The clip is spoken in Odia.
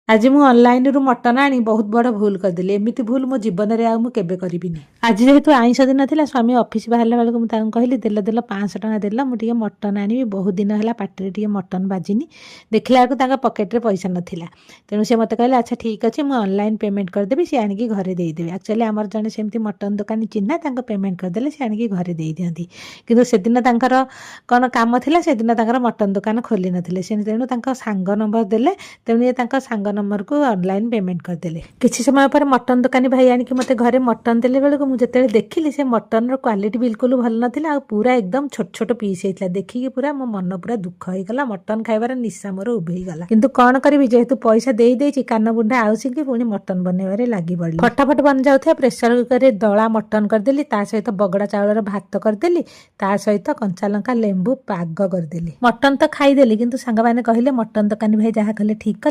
ଆଜି ମୁଁ ଅନଲାଇନରୁ ମଟନ ଆଣି ବହୁତ ବଡ଼ ଭୁଲ କରିଦେଲି। ଏମିତି ଭୁଲ ମୋ ଜୀବନରେ ଆଉ ମୁଁ କେବେ କରିବିନି। ଆଜି ଯେହେତୁ ଆଇଁଷ ଦିନ ଥିଲା, ସ୍ୱାମୀ ଅଫିସ ବାହାରିଲା ବେଳକୁ ମୁଁ ତାଙ୍କୁ କହିଲି, "ଦେଲ ଦେଲ, 500 ଟଙ୍କା ଦେଲ, ମୁଁ ଟିକେ ମଟନ ଆଣିବି। ବହୁତ ଦିନ ହେଲା ପାଟିରେ ଟିକେ ମଟନ ବାଜିନି।" ଦେଖିଲା ବେଳକୁ ତାଙ୍କ ପକେଟରେ ପଇସା ନଥିଲା। ତେଣୁ ସେ ମୋତେ କହିଲେ, "ଆଚ୍ଛା, ଠିକ୍ ଅଛି, ମୁଁ ଅନଲାଇନ ପେମେଣ୍ଟ କରିଦେବି, ସେ ଆଣିକି ଘରେ ଦେଇଦେବେ।" ଆକ୍ଚୁଆଲି ଆମର ଜଣେ ସେମିତି ମଟନ ଦୋକାନୀ ଚିହ୍ନା। ତାଙ୍କ ପେମେଣ୍ଟ କରିଦେଲେ ସେ ଆଣିକି ଘରେ ଦେଇଦିଅନ୍ତି। କିନ୍ତୁ ସେଦିନ ତାଙ୍କର କ'ଣ କାମ ଥିଲା, ସେଦିନ ତାଙ୍କର ମଟନ ଦୋକାନ ଖୋଲି ନଥିଲେ ସେ। ତେଣୁ ତାଙ୍କ ସାଙ୍ଗ ନମ୍ବର ଦେଲେ। ତେଣୁ ଇଏ ତାଙ୍କ ସାଙ୍ଗ ନମ୍ବରକୁ ଅନଲାଇନ ପେମେଣ୍ଟ କରିଦେଲେ। କିଛି ସମୟ ପରେ ମଟନ ଦୋକାନୀ ଭାଇ ଆଣିକି ମୋତେ ଘରେ ମଟନ ଦେଲେ ବେଳକୁ ମୁଁ ଯେତେବେଳେ ଦେଖିଲି, ସେ ମଟନର କ୍ୱାଲିଟି ବିଲକୁଲ ଭଲ ନଥିଲା ଆଉ ପୁରା ଏକଦମ ଛୋଟ ଛୋଟ ପିସ୍ ହେଇଥିଲା। ଦେଖିକି ପୁରା ମୋ ମନ ପୁରା ଦୁଃଖ ହେଇଗଲା। ମଟନ ଖାଇବାର ନିଶା ମୋର ଉଭେଇଗଲା। କିନ୍ତୁ କ'ଣ କରିବି, ଯେହେତୁ ପଇସା ଦେଇ ଦେଇଛି, କାନ ବୁଣ୍ଡା ଆଉସିକି ପୁଣି ମଟନ ବନେଇବାରେ ଲାଗି ପଡ଼ିଲି। ଫଟାଫଟ ବନିଯାଉଥିବା ପ୍ରେସର କୁକରରେ ଦଳା ମଟନ କରିଦେଲି, ତା ସହିତ ବଗଡ଼ା ଚାଉଳର ଭାତ କରିଦେଲି, ତା ସହିତ କଞ୍ଚା ଲଙ୍କା ଲେମ୍ବୁ ପାଗ କରିଦେଲି। ମଟନ ତ ଖାଇଦେଲି, କିନ୍ତୁ ସାଙ୍ଗମାନେ କହିଲେ, ମଟନ ଦୋକାନୀ ଭାଇ ଯାହା କଲେ ଠିକ୍ କଲେ।